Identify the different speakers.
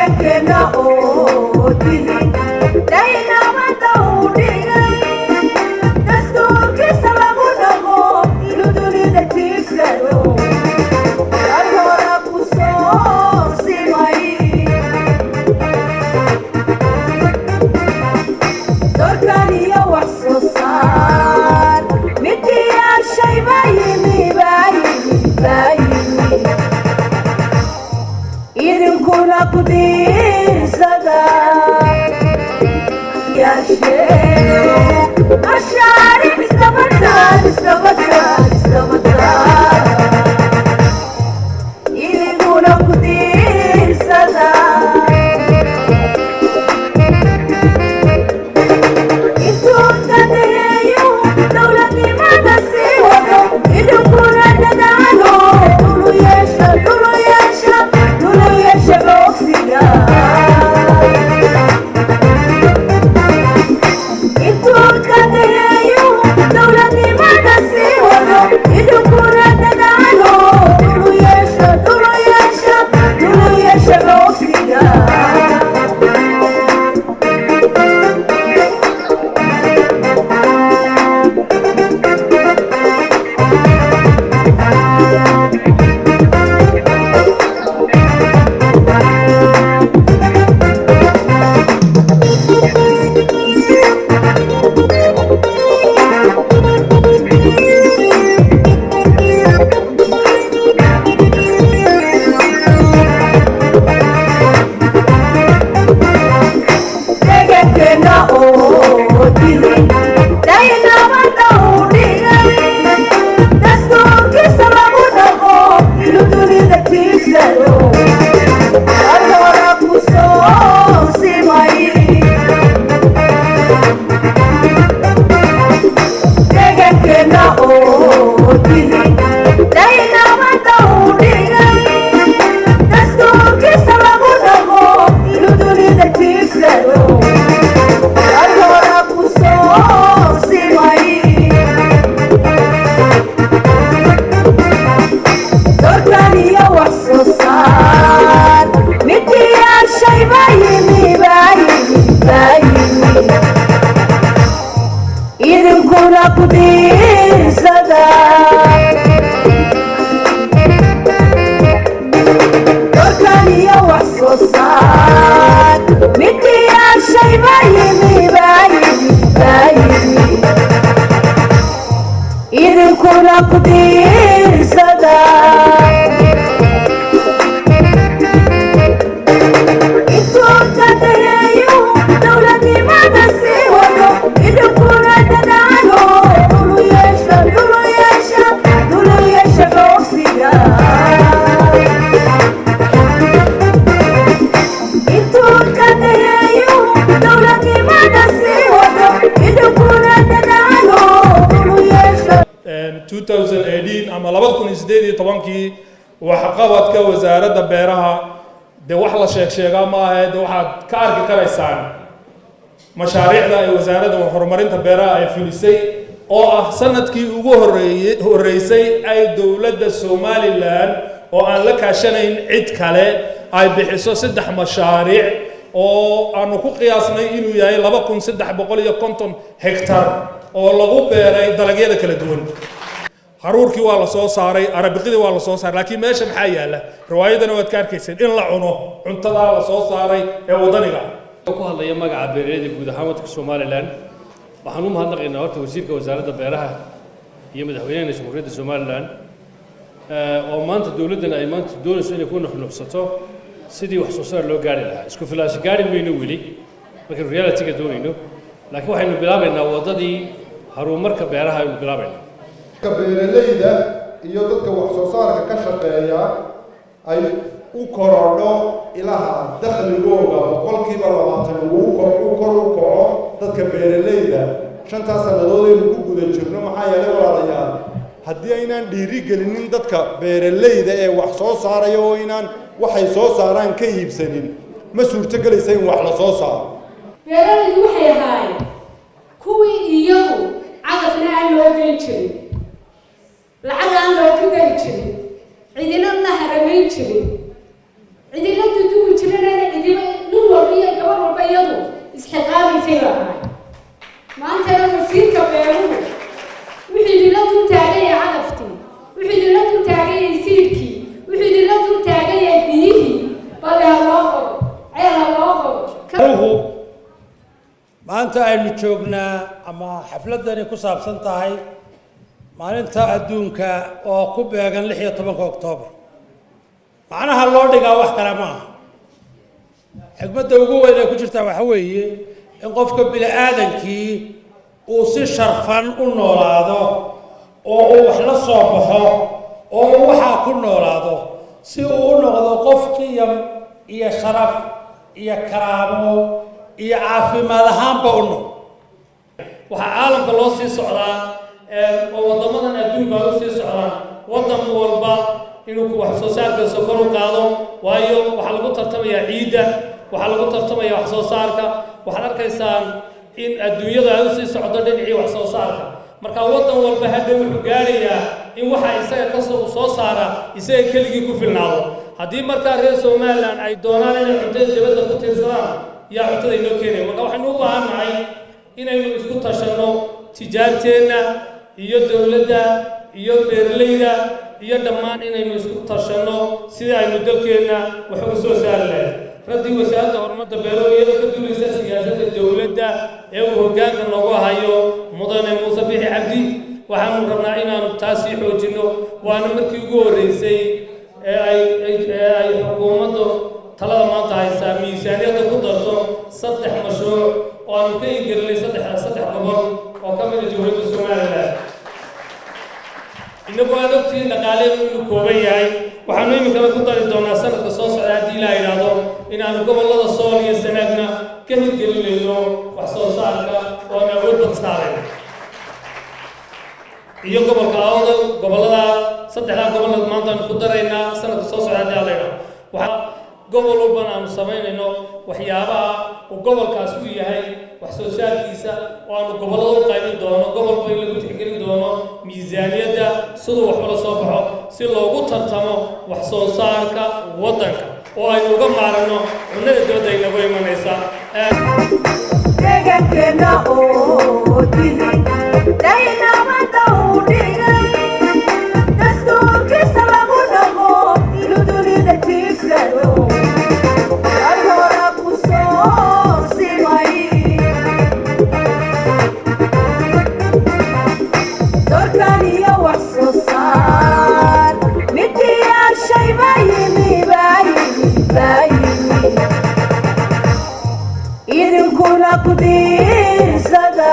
Speaker 1: Deegaankeena oo dihin daynamada uu dhigay, dastuurkiisa lagu dhaqo, inuu dunida tiigsado dar hora ku soo simay. Dorkan iyo wax soo saar midii yeeshay baa yimi, baa yimi, baa yimi, idinkuna ku diirsada. Mashaariic isdabataal, isdabataal, isdabataal, idinkuna ku diirsada. Intuu dadeeyo dowladnimada sii wado, idinkuna dadaalo, dhulu yeesha, dhulu yeesha, dhulu yeesha xoogsiga. Intuu dadeeyo dowladnimada sii wado, idinkuna dadaalo, dhulu yeesha, dhulu yeesha, dhulu yeesha xoogsiga. Deegaankeena oo dihin daynamada uu dhigay, dastuurkiisa lagu dhaqo, inuu dunida tiigsado dar hora ku soo simay. Deegaankeena oo dihin daynamada uu dhigay, dastuurkiisa lagu dhaqo, inuu dunida tiigsado dar hora ku soo simay. Dorkan iyo wax soo saar midii yeeshay baa yimi, baa yimi, baa yimi, idinkuna ku diirsada. Dorkan iyo wax soo saar midii yeeshay baa yimi, baa yimi, baa yimi, idinkuna ku diirsada. Intuu dadeeyo dowladnimada sii wado, idinkuna dadaalo, dhulu yeesha, dhulu yeesha, dhulu yeesha xoogsiga. Intuu dadeeyo dowladnimada sii wado, idinkuna dadaalo, dhulu yeesha.
Speaker 2: 2018 ama 2018-kii waxqabadka wasaaradda beeraha dee wax la sheeg sheegaa ma ahe, de waxaad ka arki karaysaan mashaariicda ay wasaaradda horumarinta beeraha ay fulisay, oo ah sanadkii ugu horreeyey horreysay ay dowladda Somaliland oo aan la kaashanayn cid kale ay bixiso 3 mashaariic oo aanu ku qiyaasnay inuu yahay 2350 hektar oo lagu beeray dalagyada kala duwan. Haruurkii waa la soo saaray, arabiqidii waa la soo saaray, laakiin meesha maxaa yaala? Riwaayadana waad ka arkayseen in la cuno cuntadaa la soo saaray ee waddaniga ah.
Speaker 3: Ku hadlaya magaca beeralayda guud ahaan waddanka Somaliland, waxaan u mahadnaqaynaa horta wasiirka wasaaradda beeraha iyo madaxweynaha Jamhuuriyadda Somaliland, oo maanta dowladdan ay maanta doonayso inay ku nuxnuxsato sidii wax soo saar loo gaari lahaa. Isku filaansho gaari mayno weli markaynu reality-ga doonayno, laakiin waxaynu bilaabaynaa waddadii horumarka beeraha aynu bilaabaynaa.
Speaker 4: Beeralayda iyo dadka wax soo saarka ka shaqeeya ay u korodho ilaha dakhligooga 20% uu kor u kor u kaco dadka beeralayda 5-taas sannadood aynu ku guda jirno. Maxaa yeelay, walaalayaal, haddii aynaan dhiiri gelinin dadka beeralayda ee wax soo saaraya oo inaan waxay soo saaraan ka iibsanin, ma suurtogelaysa in wax la soo saaro.
Speaker 5: Beeralaydu waxay ahaayeen kuwii iyagu cagafna aan loo geyn jirin, lacag aan loogu geli jirin, cidina la haramayn jirin, cidina duduwi jirin, ana cidiba saaraysay baa ahay. Maantana wasiirka beeruhu wuxuu idinla dul taaganyay cagaftii, wuxuu idinla dul taaganyay siidhkii, wuxuu idinla dul taaganyay biyihii. Bale ha loo qodo, ceel ha loo qodo.
Speaker 6: Maanta aynu joognaa ama xafladdani ku saabsan tahay maalinta adduunka oo ku beegan 16-ka Oktoobar. Macnaha loo dhigaa wax kale ma aha. Xikmadda ugu weyn ee ku jirtaa waxa weeye in qofka bini aadankii uu si sharfan u noolaado oo uu wax la soo baxo oo uu waxaa ku noolaado, si uu u noqdo qof qiyam iyo sharaf iyo karaamo iyo caafimaad ahaanba u nool.
Speaker 7: Waxaa caalamka loo sii socdaa oo waddamadan adduunka ay u sii socdaan waddan walba inuu wax soo saarkiisa kor u qaado, waayo waxaa lagu tartamayaa ciidda, waxaa lagu tartamaya wax soo saarka. Waxaad arkaysaan in adduunyada ay usii socdo dhinacii wax soo saarka. Marka waddan walba hadhow wuxuu gaarayaa in waxa isaga kasoo soo saara isaga keligii ku filnaado. Haddii markaa reer Somaliland ay doonaan inay cuntada dibadda ku tiirsadaan, yaa cuntada inoo keenaya? Marka waxaynu u baahan nahay inaynu isku tashanno, tijaarteenna iyo dowladda iyo beeralayda iyo dhammaan inaynu isku tashanno sidii aynu dalkeenna wax ugu soo saari lahayd. Raddii Wasaaradda Horumarta Beeruhu, iyadoo ka duulaysa siyaasadda dowladda ee uu hoggaanka noogu hayo Mudane Muuse Bixi Cabdi, waxaanu rabnaa inaanu taas sii xoojinno. Waana markii ugu horreysay ee ay xukuumaddu talada maanta haysaa miisaaniyadda ku darto saddex mashruuc oo aanu ka hirgelinay saddex gobol oo ka mid ah Jamhuuriyadda Somaliland. Inagu aad ogtihiin dhaqaaleenu inuu kooban yahay. Waxaanu iminkana ku dari doonaa sanadka soo socda, haddii Ilaa idhaahdo, inaanu gobollada Sool iyo Sanaagna ka hirgelinayno wax soo saarka oo aan awood badan saarayno, iyo gobolka Awdal. Gobollada saddexdaa gobolna maanta aanu ku daraynaa sanadka soo socda, haddii Alla idhaahdo. Waxaa gobol walbana aanu samaynayno waxyaabaha uu gobolkaasi u yahay wax soo saarkiisa oo aanu gobollada u qaybin doono, gobolba in lagu tixgelin doono miisaaniyadda siduu wax ula soo baxo, si loogu tartamo wax soo saarka waddanka oo aynu uga maarano cunnada dibadda inagu imanaysa.
Speaker 1: Deegaankeena oo dihi daynamada uu dhigay, dastuurkiisa lagu dhaqo, inuu dunida tiigsado dal hora ku soo simay. Dorkan iyo wax soo saar midiyaashay baa yimi, baa yimi, baa yimi, idinkuna ku diirsada.